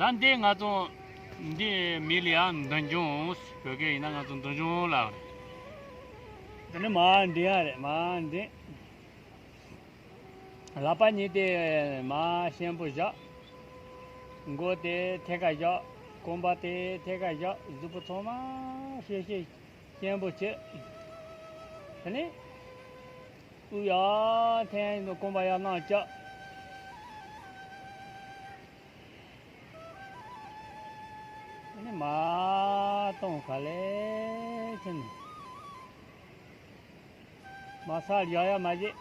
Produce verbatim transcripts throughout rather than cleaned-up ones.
ད་འདི་ང་ཚོ་འདི་མི་ལ་ཡང་འདོན་ཆུང་། བོད་སྐད་ཡིན་ན་ང་ཚོ་འདོན་ཆུང་ལབ་རེད། འདི་ནི་མར་འདྲེན་ཡ་རེད། མར་འདྲེན། ལག་པ་གཉིས་དེ་མར་ཞན་པོ་བཞག་མགོ་དེ་ཐད་ཀར་བཞག་རྐང་པ་དེ་ཐད་ཀར་བཞག་གཟུགས་པོ་ཚང་མ་ཤེད་ཤེད་ཞན་པོ་བྱེད། དེ་ནས་དབུགས་ཡར་འཐེན། རྐང་པ་ཡར་ནང་བཀྱག་དེ་ནས་མར་གཏོང་། ག་ལེ་ཕྱིན་ནས་མར་ས་ལ་བཞག་ཡ་མ་བྱེད།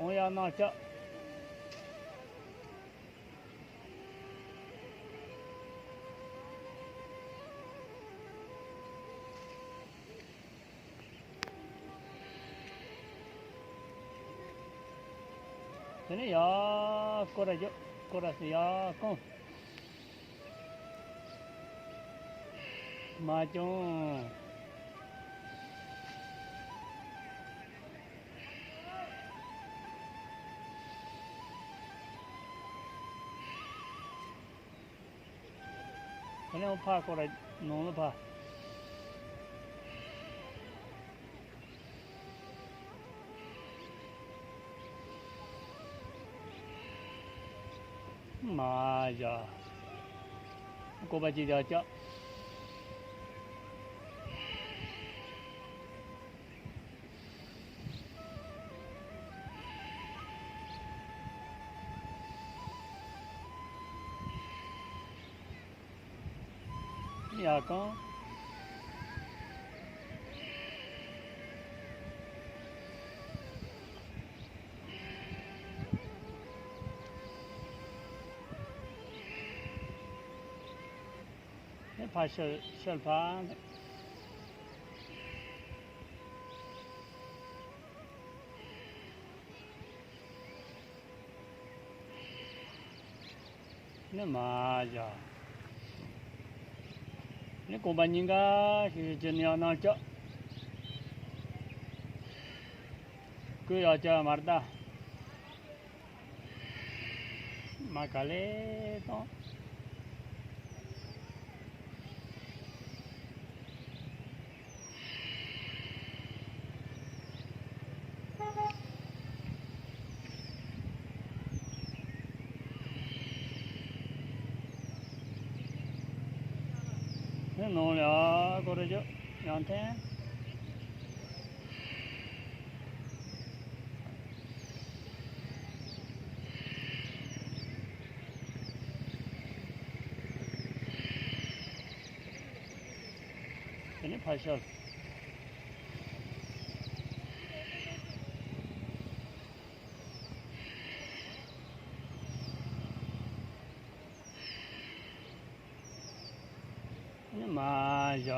འོང་ཡ་ནང་བཀྱག་དེ་ནས་ཡར་སྐོར་ར་རྒྱོབ། སྐོར་ར་སེ་ཡར་རྐང་མ་བྱུང་། དེ་ནས་ཕར་སྐོར་ར་ནང་ལ་ཕར། མར་བཞག་རྐང་པ་གཅིག་བཞག་བཀྱག་ཡར་རྐང་། ཕར་ཤོར་ཤོར་ཕར། ནི་མར་བཞག་ནི་རྐང་པ་གཉིས་ཀ་ཤིག་ཅིག་ནི་ཡང་ནང་བཀྱག་སྐུ་ཡག་ཅག་མར་ལྟ། མར་ག་ལེ་གཏོང་། དེ་ནང་ལ་སྐོར་ར་རྒྱོབ། ཡར་འཐེན། དེ་ནས་ཕར་ཤོར། ནི་མར་བཞག་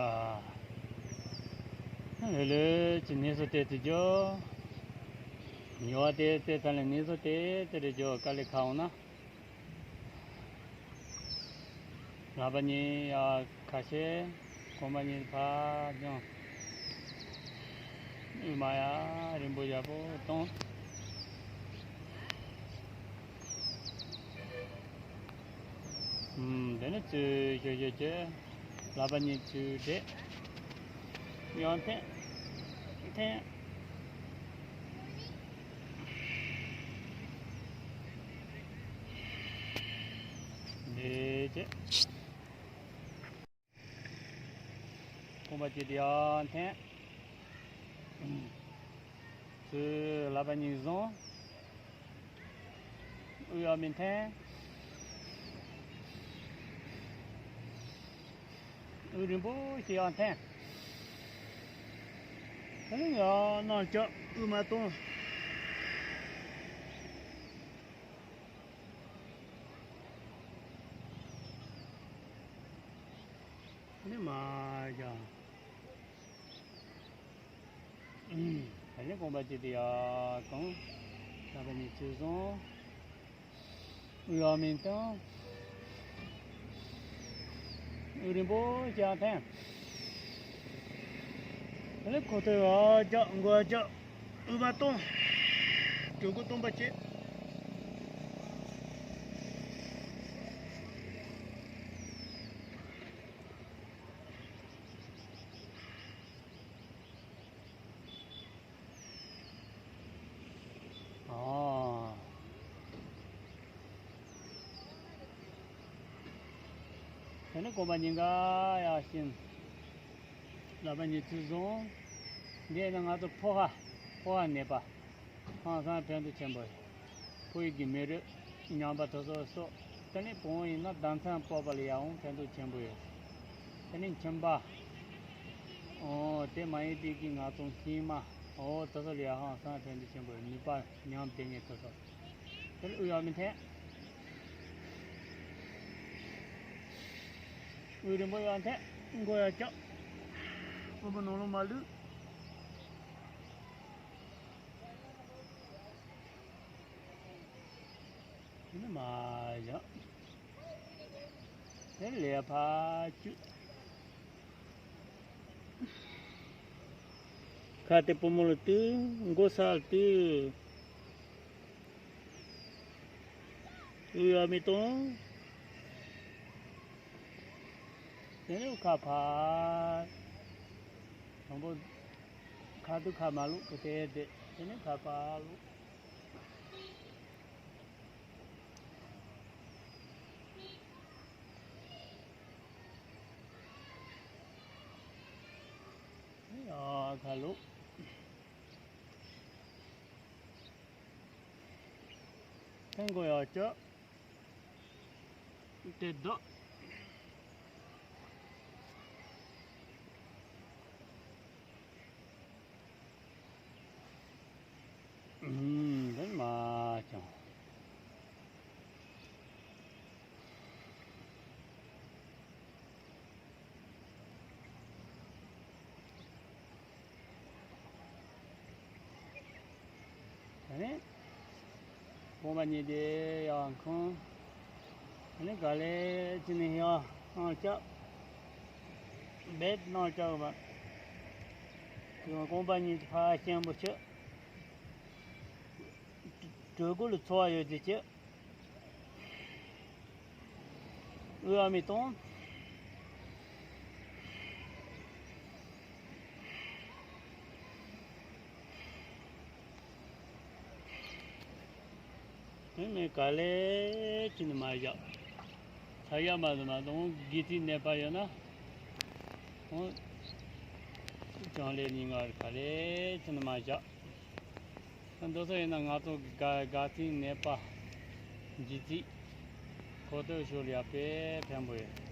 ལྷོད་ལྷོད་ཀྱིས་ནི་སོ་བལྟས་ཏེ་རྒྱོབ། ཉོ་བ་དེ་བལྟས་ཚར་ནས་ནི་སོ་བལྟས་ཏེ་རེ་རྒྱོབ། དཀའ་ལས་ཁག་འོང་ན། ལག་པ་གཉིས་ཡར་ཁ་ཕྱེ། རྐང་པ་གཉིས་ཕར་སྦྱོང་། དབུས་མ་ཡར་རིང་པོ་ཡག་པོ་གཏོང་། ཨུམ། དེ་ནས་ཚུར་ཤོར་ཤོར་བྱས། ལག་པ་གཉིས་ཚུར་སྦྲེལ། ཡང་འཐེན། འཐེན། འདི་བྱས། རྐང་པ་གཅིག་དེ་ཡར་འཐེན། ཚུར་ལག་པ་གཉིས་བཟུང་། དབུས་ཡར་མར་འཐེན། དབུགས་རིང་པོ་ཞིག་ཡར་འཐེན། ད་ནི་ཡར་ནང་བཀྱག་དབུས་མར་གཏོང་། ནི་མར་བཞག་ད་ནི་རྐང་པ་གཅིག་དེ་ཡར་བསྐུམ། ལག་པ་གཉིས་ཚུར་བཟུང་། དབུགས་ཡར་མར་བཏང་། དབུགས་རིང་པོ་ཞིག་འཐེན། ད་ནི་ཁོག་ཐོད་ཡར་བཀྱག་མགོ་ཡར་བཀྱག་དབུས་མར་གཏོང་། གྲོད་ཁོག་སྟོང་པ་བྱེད། དེ་ནས་གོམ་པ་གཉིས་ཀ་ཡར་ཕྱིན། ལག་པ་གཉིས་ཚུར་བཟུང་། འདི་ནི་ང་ཚོ་ཕོ་ཁ། ཕོ་ཁ་ནད་པ། ཧང་སང་ཕན་ཐོགས་ཆེན་པོ་ཡོད། ཕོ་ཡིག་གི་མེ་རོས། ཉམས་པ་དེ་ཚོ་གསོ། དེ་ནས་བུ་མོ་ཡིན་ན་ཟླ་མཚན་སྤོབས་པ་ལ་ཡང་ཕན་ཐོགས་ཆེན་པོ་ཡོད། དེ་ནས་མཆིན་པ། ཨོ་དེ་མ་ཡིན་པའི་གི་ང་ཚོ་མཁལ་མ། ཨོ་དེ་ཚོ་ལ་ཡང་ཧང་སང་ཕན་ཐོགས་ཆེན་པོ་ཡོད། ནུས་པ་ཉམས་བདེ་ངེས་དེ་ཚོ། དེ་ལ་དབུགས་ཡང་མི་འཐེན། དབུགས་རིང་པོ་ཡང་འཐེན། མགོ་ཡང་བཀྱག། སྤུ་གུ་ནང་ལོགས་མ་ལུས། དེ་ནི་མ་བཞག་དེ་ལས་ཕར་བཅུག་ཁ་དེ་པུས་མོ་ལ་གཏུག་མགོ་ས་ལ་གཏུག་དབུགས་ཡང་མི་གཏོང་། དེ་ནས་ཁ་ཕར། དང་པོ། ཁ་ཐུག་ཁ་མ་ལུག་གི་དེ་དེ། དེ་ནས་ཁ་ཕར་ལུག་ཡ་ཁ་ལུག་ཐེངས་གོ་ཡག་ཅོ། དེ་ལྡོག་ཨུམ། དེ་མ་ཅང་། དེ་ནས་གོམ་པ་གཉིས་དེ་ཡང་འཁོར། དེ་ནས་ག་ལེ་ཅི་ནས་ཡང་སྣང་བཅག་བེད་སྣང་བཅག་པ། དེ་ཡང་གོམ་པ་གཉིས་དེ་ཕར་ཞན་པོ་ཆུ། གྲོད་ཁོག་ལ་ཚོར་བ་ཡོད་ཚེ་ཆུ། དབུགས་ཡང་མི་གཏོང་། དེ་ནས་ག་ལེ་ཅི་ནས་མ་བཞག་ཚ་ཡ་མ་དུ་མ་དང་གི་ཏི་ནད་པ་ཡོད་ན། ཨོ། ཅང་ལེ་ཉིན་ངར་ག་ལེ་ཅི་ནས་མ་བཞག་འདི་ཚོ་ཡིན་ན་ང་ཚོ་ག་ག་ཏི་ནད་པ། ལྗིད་ཚད། ཁོ་ཐོས་ཤོར་ཡག་དཔེ་ཕན་པོ་ཡོད།